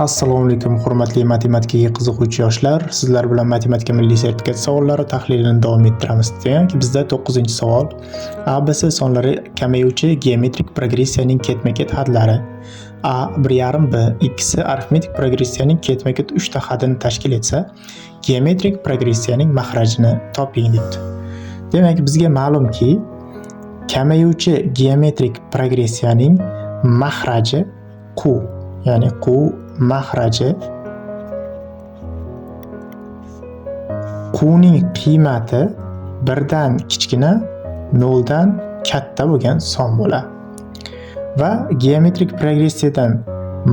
Assalomu alaykum, hurmatli matematikaga qiziquvchi yoshlar. Sizlar bilan matematika milliy sertifikat savollari tahlilini davom ettiramiz. Demak, bizda 9-savol. ABC sonlari kamayuvchi geometrik progressiyaning ketma-ket hadlari A 1,5 B ikkisi arifmetik progressiyaning ketma-ket 3 ta hadini tashkil etsa, geometrik progressiyaning mahrajini toping debdi. Demak, bizga ma'lumki, kamayuvchi geometrik progressiyaning mahraji Q, ya'ni Q mahraji Q ning qiymati 1 dan kichkina, 0 dan katta bo'lgan son bo'ladi. Va geometrik progressiyadan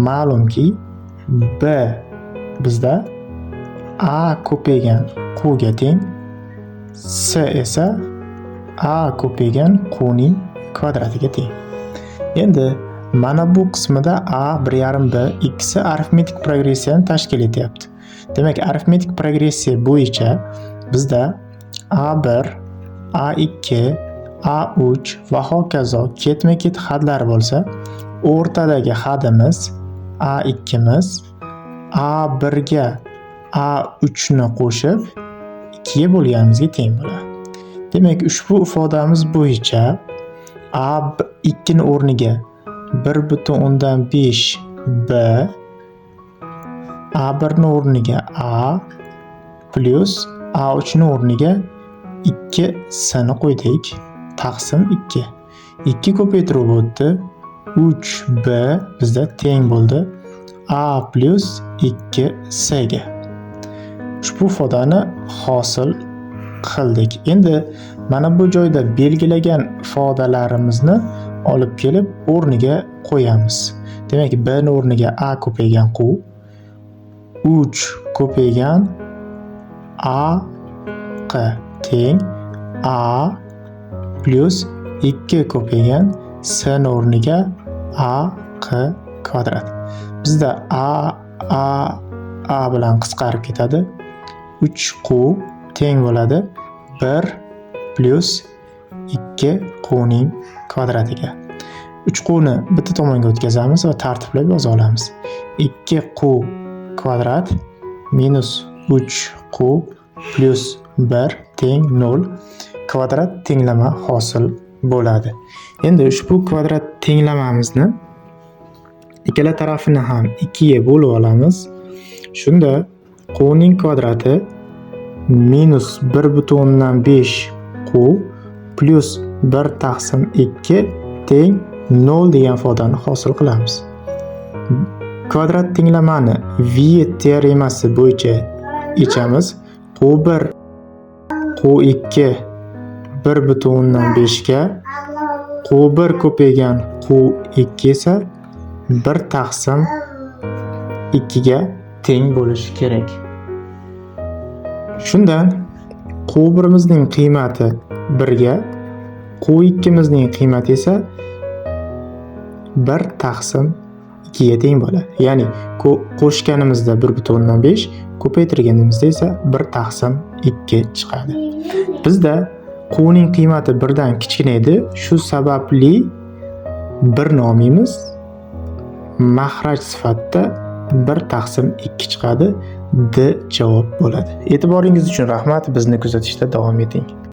ma'lumki, B bizda A ko'paygan Q ga teng, S esa A ko'paygan Q ning kvadratiga teng. Endi mana bu qismida A 1,5 B ikkisi arifmetik progressiyani tashkil etyapti. Demak, arifmetik progressiya bo'yicha bizda A1, A2, A3 va hokazo ketma-ket hadlar bo'lsa, o'rtadagi hadimiz A2miz A1 ga A3 ni qo'shib 2 ga bo'lganimizga teng bo'ladi. Demak, ushbu ifodamiz bo'yicha A2 ni o'rniga 1,5 B, A1 ni o'rniga A plyus A3 ni o'rniga 2 S ni qo'ydik, taqsim 2. 2 ko'paytiruv o'tdi. 3B bizda teng bo'ldi A plyus 2 S ga. Ushbu ifodani hosil qildik. Endi mana bu joyda belgilagan ifodalarimizni olib kelib o'rniga qo'yamiz. Demak, B ni o'rniga A ko'paygan Q, 3 ko'paygan A Q teng A plyus 2 ko'paygan S ni o'rniga A Q kvadrat. Bizda A A A bilan qisqarib ketadi. 3 Q teng bo'ladi 1 plyus 2 Q ning kvadratiga. 3 Q ni bitta tomonga o'tkazamiz va tartiblab yoza olamiz. 2 Q kvadrat minus 3 Q plyus 1 teng 0 kvadrat tenglama hosil bo'ladi. Endi ushbu kvadrat tenglamamizni ikkala tarafini ham 2 ga bo'lib olamiz. Shunda Q ning kvadrati minus 1,5 Q plyus 1 taqsim 2 teng 0 degan ifodani hosil qilamiz. Kvadrat tenglamani Viet teoremasi bo'yicha yechamiz. Q1 Q2 1,5 ga, Q1 ko'paygan Q2 esa 1 taqsim 2 ga teng bo'lishi kerak. Shundan Q1imizning qiymati 1 ga, Q2mizning qiymati esa 1 taqsim 2 ga teng bo'ladi. Ya'ni qo'shganimizda 1,5, ko'paytirganimizda esa 1 taqsim 2 chiqadi. Bizda Q ning qiymati 1 dan kichkina edi. Shu sababli 1 ni olmaymiz. Mahraj sifatida 1 taqsim 2 chiqadi. D javob bo'ladi. E'tiboringiz uchun rahmat. Bizni kuzatishda davom eting.